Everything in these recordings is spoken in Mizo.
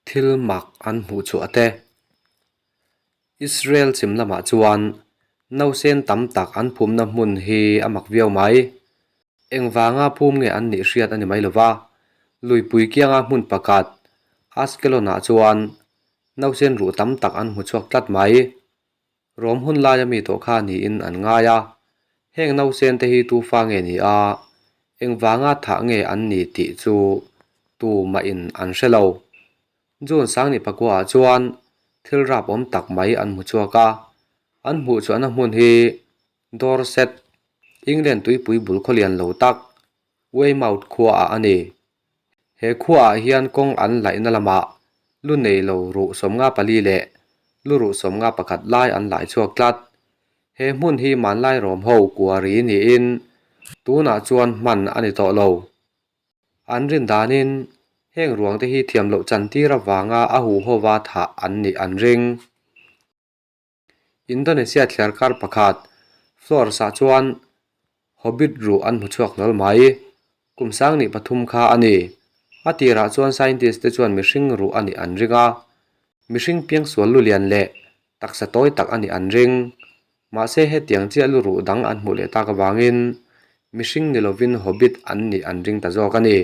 Thil mak an hmuh chhuah te. Israel chim lamah chuan nausen tam tak an phumna hmun hi a mak viau mai. Engvanga phum nge an nih hriat a ni mai lova, luipui kianga hmun pakhat Ashkelon-ah chuan nausen ruh tam tak an hmu chhuak tlat mai. Rom hun laia mi tawh kha niin an ngai a, heng nausen te hi tufa nge ni a, engvanga thah nge an ni tih chu tumahin an hre lo. June Sangni pakuaah chuan thil rap awm tak mai an hmu chhuak a, an hmuh chhuahna hmun hi Dorset, England tuipui bul khawlian lo tak Weymouth khuaah a ni. He khuaah hian kawng an laihna lamah lu nei lo ruh 54 leh lu ruh 51 lai an lai chhuak tlat. He hmun hi hmanlai rawm ho kuari niin tunah chuan hman a ni tawh lo. An rin danin heng ruangte hi thiam loh chantir avanga a huhova thah an nih an ring. Indonesia thliarkar pakhat Flores ah chuan Hobbit ruh an hmu chhuak hlawl mai. Kum sang nih pathum kha a ni. A tirah chuan scientist te chuan mihring ruh a nih an ring a. Mihring piangsual lu lian leh taksa tawi tak a nih an ring. Mahse hetiang chiah lu ruh dang an hmuh leh tak avangin mihring ni lovin Hobbit an nih an ring ta zawk a ni.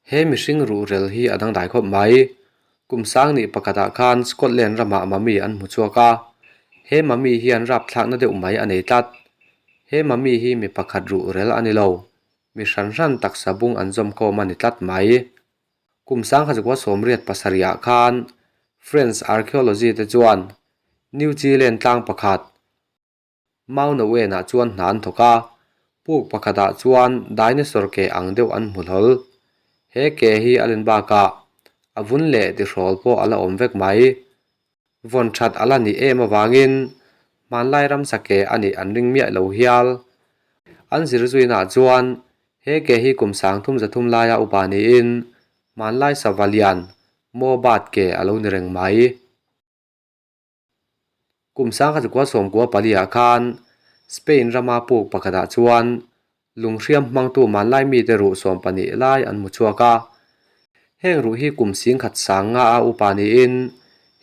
He mihring ruhrel hi a dangdai khawp mai. Kum sang nih pakhatah khan Scotland ramah mummy an hmu chhuak a, he mummy hian rapthlakna deuh mai a nei tlat. He mummy hi mi pakhat ruhrel a ni lo, mi hran hran taksa bung an zawm khawm a ni tlat mai. Kum 1987 ah khan French archaeology te chuan New Zealand tlang pakhat, Mauna Uenah chuan hna an thawk a, puk pakhatah chuan dinosaur ke ang deuh an hmu hlawl. He ke hi a len bakah a vun leh tihrawl pawh a la awm vek mai. Vawn that a la nih em avangin hmanlai ramsa ke a nih an ring miah lo hial. An zir zuinah chuan he ke hi kum 33 laia upa niin hmanlai sava lian Mobat ke a lo ni reng mai. Kum 1994 ah khan Spain rama puk pakhatah chuan lunghriam hmangtu hmanlai mite ruh 12 lai an hmu chhuak a. Heng ruh hi kum 10,500 a upa niin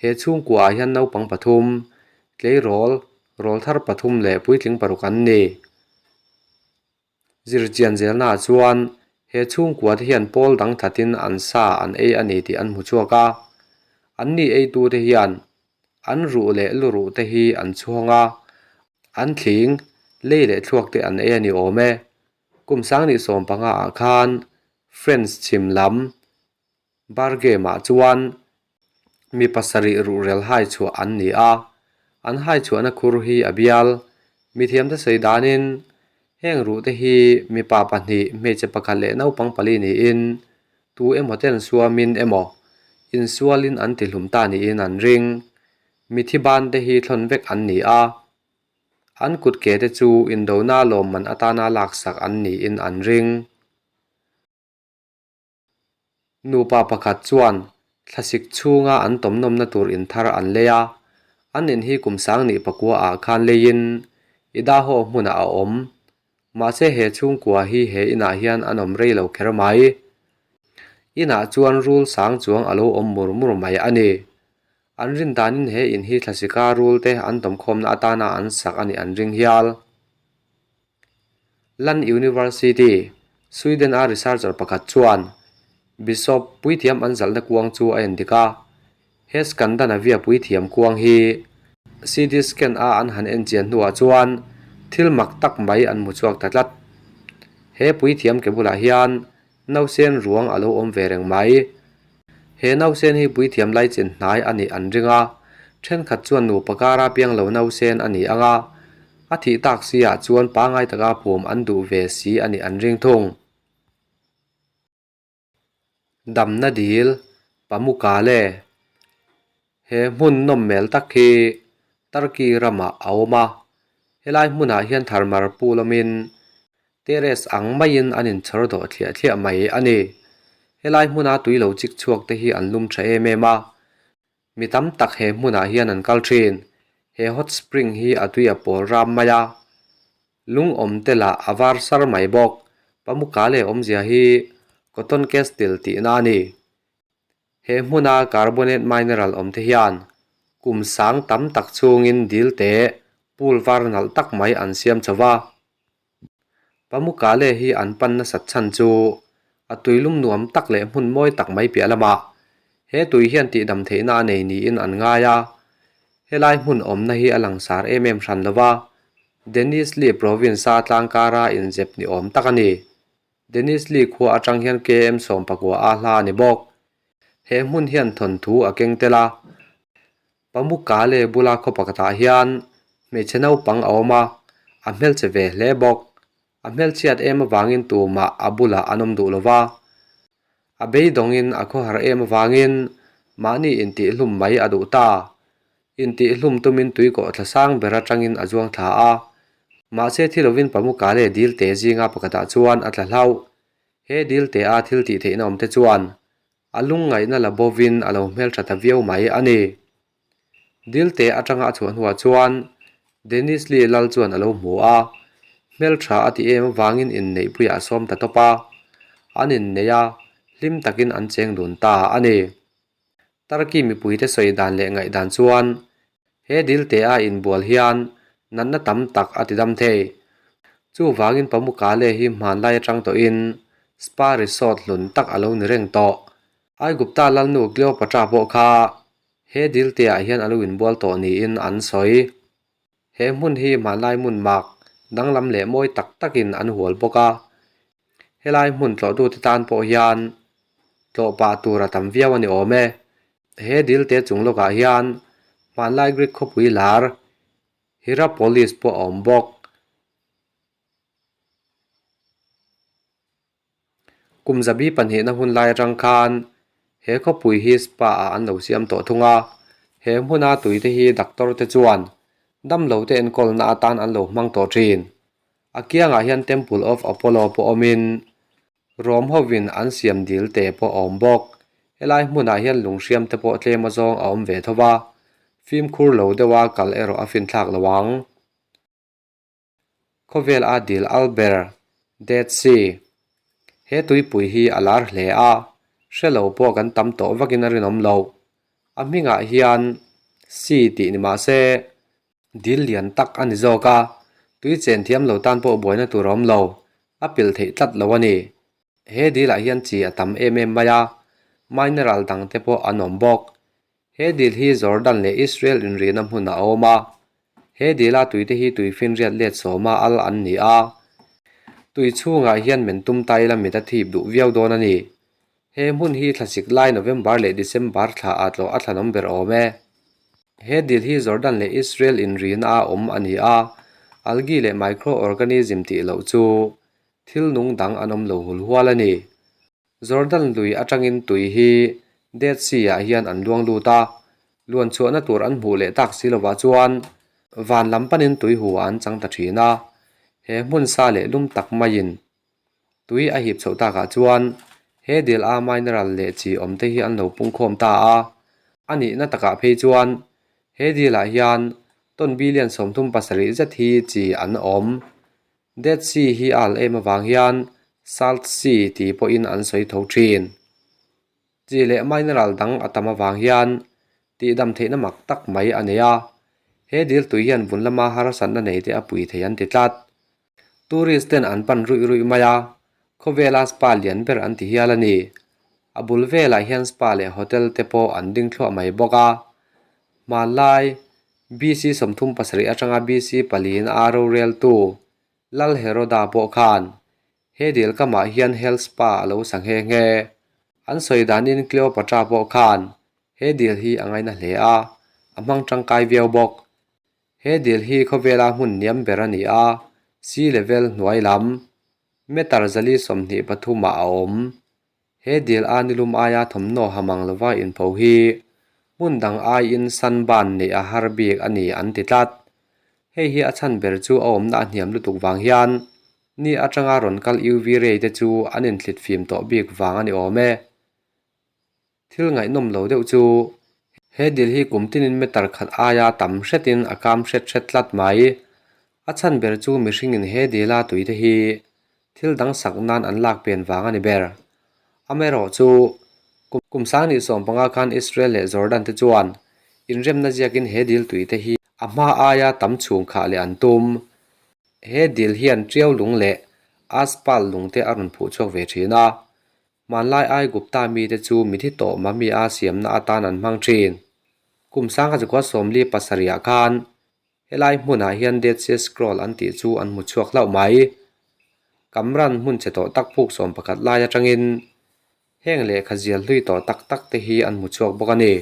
he chhungkuaah hian naupang pathum, tleirawl, rawl thar pathum leh puitling paruk an ni. Zirchian zelnaah chuan he chhungkua te hian pawl dang thatin an sa an ei a ni tih an hmu chhuak a. An ni eitute hian an ruh leh lu ruh te hi an chhuang a, an thling, lei leh thluak te an ei a ni awm e. Kum 1015 ah khan French chhim lam Bargame-ah chuan mi pasarih ruhrel hai chhuah an ni a, an hai chhuahna khur hi a bial. Mithiamte sawi danin heng ruhte hi mipa pahnih, hmeichhe pakhat leh naupang pali niin tu emaw ten suamin emaw insualin an tihlum ta niin an ring. Mithi bante hi thlawn vek an ni a, an kut ke te chu indona lawmman atana laksak an niin an ring. Nupa pakhat chuan thlasik chhunga an tawmnawmna tur inthar an lei a, an in hi kum 1009 ah khan leiin Idaho hmunah a awm. Mahse he chhungkua hi he inah hian an awm rei lo kher mai. Inah chuan rul sang chuang a lo awm mur mur mai a ni. An rin danin he in hi thlasika rul te an tawmkhawmna atana an sak a nih an ring hial. Lund University, Sweden-a researcher pakhat chuan Bishop puithiam an zalhna kuang chu a endik a. He Scandinavia puithiam kuang hi CT scan-a an han enchian hnuah chuan thil mak tak mai an hmu chhuak ta tlat. He puithiam ke bulah hian nausen ruang a lo awm ve reng mai. He nausen hi puithiam laichin hnai a nih an ring a, thenkhat chuan nupa kara piang lo nausen a ni ang a, a thih tak si ah chuan pangai taka phum an duh ve si a nih an ring thung. Damna dil, Pamukkale, He hmun nawm mel tak hi Turkey ramah a awm a, helai hmunah hian tharmar pu lawmin terrace ang maiin an inchhawr dawh thliah thliah mai a ni. Helai hmuna tui lo chik chhuak te hi an lum tha em em a, mi tam tak he hmunah hian an kal thin. He hot spring hi a tui a pawl ram mai a, lungawm te lah a var sar mai bawk. Pamukkale awmzia hi. Cotton Castle tihna a ni. He hmuna carbonate mineral awm te hian kum sang tam tak chhungin dil te pool var nalh tak mai an siam chho va. Pamukkale hi an pan nasat chhan chu a tuilum nuam tak leh hmun mawi tak mai piah lamah he tui hian tihdam theihna a nei niin an ngai a. Helai hmun awmna hi a langsar em em hran lo va, Denizli province-a tlangkara inzep ni awm tak a ni. Denizli khua atang hian KM 14 a hla a ni bawk. He hmun hian thawnthu a keng tel a. Pamukkale bula khaw pakhatah hian hmeichhe naupang a awm a, a hmelchhe ve hle bawk. A hmelchhiat em avangin tumah a bulah an awm duh lo va. A beidawngin a khawhar em avangin mahni intihhlum mai a duh ta. Intihhlum tumin tuikawh thla sang ber atangin a zuang thla a. Mahse thi lovin Pamukkale dil te zinga pakhatah chuan a tla hlauh. He dil te a thil tih theihna awm te chuan A lungngaihna la bovin a lo hmeltha ta viau mai a ni. Dilte atanga a chhuah hnuah chuan Dennis Lee lal chuan a lo hmu a, hmeltha a ti em avangin inneihpuiah a sawm ta tawp a. An inneih a, hlim takin an cheng dun ta a ni. Turkey mipuite sawi dan leh ngaihdan chuan He dilte a inbual hian natna tam tak a tidam thei. Chuvangin Pamukkale hi hmanlai atang tawhin spa resort hlun tak a lo ni reng tawh. Aigupta lalnu Cleopatra pawh kha he dilte ah hian a lo inbual tawh niin an sawi. He hmun hi hmanlai hmun mak danglam leh mawi tak takin an hual bawk a. Helai hmun tlawhtute tan pawh hian tlawh pah tur a tam viau a ni awm e. He dil te chung lawkah hian hmanlai Greek khawpui lar Hierapolis pawh a awm bawk. Kum zabi pahnihna hun lai atang khan he khawpui hi spa ah an lo siam tawh thung a. He hmuna tuite hi doctor te chuan damlo te enkawlna atan an lo hmang tawh thin. A kiangah hian Temple of Apollo pawh awmin Rom hovin an siam dil te pawh a awm bawk. Helai hmunah hian lunghriam te pawh tlem azawng a awm ve tho va, fimkhur lo deuha kal erawh a finthlak lo ang. Khawvel a dil Alber, Dead Sea, He tuipui hi a lar hle a, hre lo pawh kan tam tawh vakin a rinawm loh. A hmingah hian Sea tih ni mah se, Dil lian tak a ni zawk a, tui chen thiam lo tan pawh buaina tur a awm lo, a pilh theih tlat lo a ni. He dilah hian chi a tam em em mai a, mineral dang te pawh an awm bawk. He dil hi Jordan leh Israel inrihna hmun a awm a, he dila tuite hi tui finriat let sawma al an ni a, tui chhungah hian men tum ta ila mit a thip duh viau dawn a ni. He hmun hi thlasik lai November leh December thla ah tlawh a thlanawm ber awm e. He dil hi Jordan leh Israel inrihna a awm a ni a, algae leh microorganism tih loh chu thil nung dang an awm lo hul hual a ni. Jordan lui atangin tui hi Dead Sea ah hian an luang lut a, luan chhuahna tur an hmuh leh tak si lovah chuan van lam panin tui hu ah an chang ta thin a, he hmun sa leh lum tak maiin Tui a hip chhoh takah chuan he dil a mineral leh chi awm te hi an lo pungkhawm ta a, a nihna takah phei chuan he dil ah hian ton billion 37 zet hi chi an awm. Dead Sea hi a al em avang hian Salt Sea tih pawhin an sawi tho thin. Chi leh mineral dang a tam avang hian tihdam theihna mak tak mai a nei a, he dil tui hian vun lama harsatna nei te a pui thei an ti tlat. Tourist ten an pan ruih ruih mai a, khawvela spa lian ber an ti hial a ni. A bul velah hian spa leh hotel te pawh an ding thluah mai bawk a. Hmanlai, BC 37 atanga BC paliin a roreltu Lal Heroda pawh khan he dil kamah hian health spa a lo sa nghe nghe. An sawi danin Cleopatra pawh khan he dil hi a ngaina hle a, a hmang tangkai viau bawk. He dil hi khawvela hmun hniam ber a ni a, sea level hnuai lam meter 423 ah a awm. He dil a nilum aia thawmhnaw ha mang lova inpho hi hmun dang aiin sunburn neih a har bik a ni an ti tlat. Hei hi a chhan ber chu a awmna a hniam lutuk vang hian ni atanga rawn kal UV ray te chu an inthlit fim tawh bik vang a ni awm e. Thil ngaihnawm lo deuh chu he dil hi kum tinin meter khat aia tam hretin a kam hret hret tlat mai. A chhan ber chu mihringin he dila tuite hi thil dang sak nan an lak pen vang a ni ber. Amaherawhchu, kum 2015 khan Israel leh Jordan te chuan inremna ziakin he dil tui te hi a hma aia tam chhung khah leh an tum. He dil hian tiau lung leh asphalt lung te a rawn phuh chhuak ve thin a. Hmanlai Aigupta mite chu mithi tawh mami a siamna atan an hmang thin. Kum 1947 ah khan Helai hmunah hian Dead Sea Scroll an tih chu an hmu chhuak hlauh mai. Kamran hmun chhe tawh tak phuk 11 lai atangin heng lehkha zial hlui tawh tak tak te hi an hmu chhuak bawk a ni.